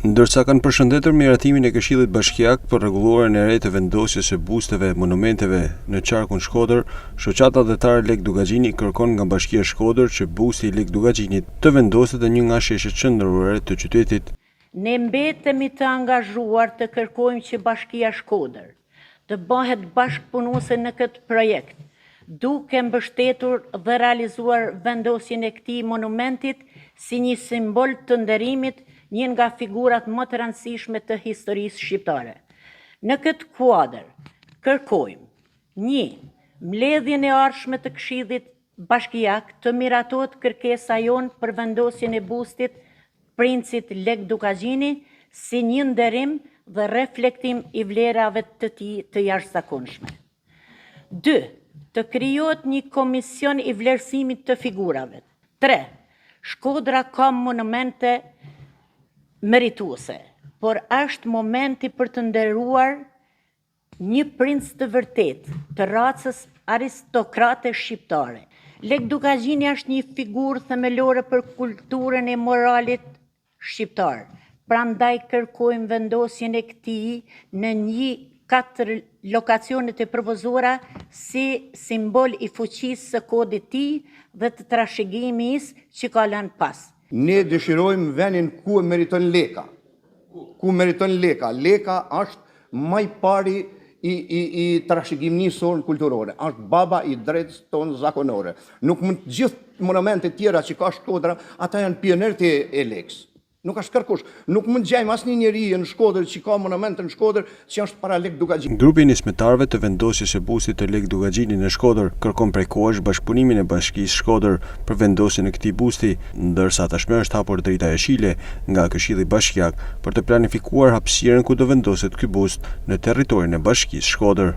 Ndërsa kanë përshëndetur miratimin e Këshillit Bashkiak për rregulloren e re të vendosjes së busteve e monumenteve në qarkun Shkodër, Shoqata Atdhetare Lekë Dukagjini kërkon nga Bashkia Shkodër që busti i Lekë Dukagjinit të vendoset në një nga sheshet qendrore të qytetit. Ne mbetemi të angazhuar të kërkojmë që Bashkia Shkodër të bëhet bashkëpunuese në këtë projekt, duke mbështetur dhe realizuar vendosjen e këtij monumentit si një simbol të nderimit një nga figurat më të rëndësishme të historisë shqiptare. Në këtë kuadër, kërkojmë, një, mbledhjen e ardhshme të Këshillit Bashkiak të miratohet kërkesa jonë për vendosjen e bustit Princit Lekë Dukagjini si një nderim dhe reflektim i vlerave të tij të jashtëzakonshme. Dy, të krijohet një komision i vlerësimit të figurave. Tre, Shkodra ka monumente merituese, por është momenti për të nderuar Një princ të vërtetë të racës aristokrate shqiptare. Lekë Dukagjini është një figurë themelore për kulturën e moralit shqiptar, prandaj kërkojmë vendosjen e këtij në një katër lokacionet e propozuara si simbol i fuqisë së kodit tij dhe të trashëgimisë që ka lënë pas. Ne dëshirojmë venin ku e meriton Leka. Ku meriton Leka? Leka është ma i pari i, i, i trashëgimisë sonë kulturore. Është baba i drejtës tonë zakonore. Nuk mund të gjithë monumentet tjera që ka Shkodra, ata janë pionerët e, e Lekës. Nuk është kërkush. Nuk mund të gjejmë asnjë njeri në Shkodër që ka monument në Shkodër që është para Lek Dukagjinit. Grupi i nismëtarëve të vendosjes së bustit të Lekë Dukagjinit në Shkodër kërkon prej kohësh bashkëpunimin e Bashkisë Shkodër për vendosjen e këtij busti, ndërsa tashmë është hapur drita jeshile nga Këshilli Bashkiak për të planifikuar hapësirën ku do vendoset ky bust në territorin e Bashkisë Shkodër.